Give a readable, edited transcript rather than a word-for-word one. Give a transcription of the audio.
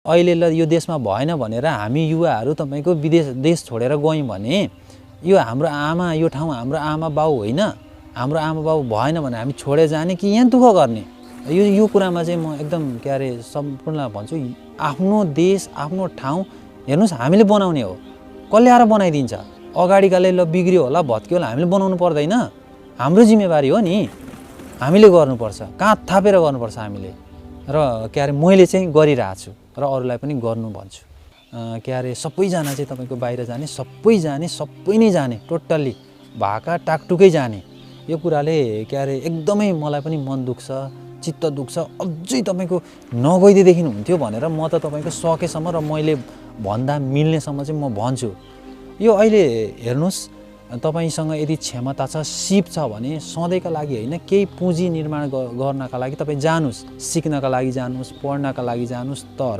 अहिले ल यो देशमा भएन भनेर हामी युवाहरू तपाईँको देश छोडेर गयौँ भने यो हाम्रो आमा यो ठाउँ हाम्रो आमा बाउ होइन, हाम्रो आमा बाउ भएन भने हामी छोडेर जाने कि यहाँ दुःख गर्ने? यो कुरामा चाहिँ म एकदम सम्पूर्णलाई भन्छु, आफ्नो देश आफ्नो ठाउँ हेर्नुहोस् हामीले बनाउने हो, कसले आएर बनाइदिन्छ? अगाडिकाले ल बिग्रियो होला भत्कियो होला हामीले बनाउनु पर्दैन? हाम्रो जिम्मेवारी हो नि, हामीले गर्नुपर्छ, काँध थापेर गर्नुपर्छ हामीले। र मैले चाहिँ गरिरहेको छु र अरूलाई पनि गर्नु भन्छु। सबैजना चाहिँ तपाईँको बाहिर जाने, सबै नै जाने, टोटल्ली भाका टाकटुकै जाने। यो कुराले एकदमै मलाई पनि मन दुख्छ, चित्त दुख्छ। अझै तपाईँको नगइदिएदेखि हुन्थ्यो भनेर म त तपाईँको सकेसम्म र मैले भन्दा मिल्नेसम्म चाहिँ म भन्छु। यो अहिले हेर्नुहोस्, तपाईसँग यदि क्षमता छ, सिप छ भने सधैँका लागि होइन, केही पुँजी निर्माण गर्नका लागि तपाईँ जानुहोस्, सिक्नका लागि जानुहोस्, पढ्नका लागि जानुहोस्, तर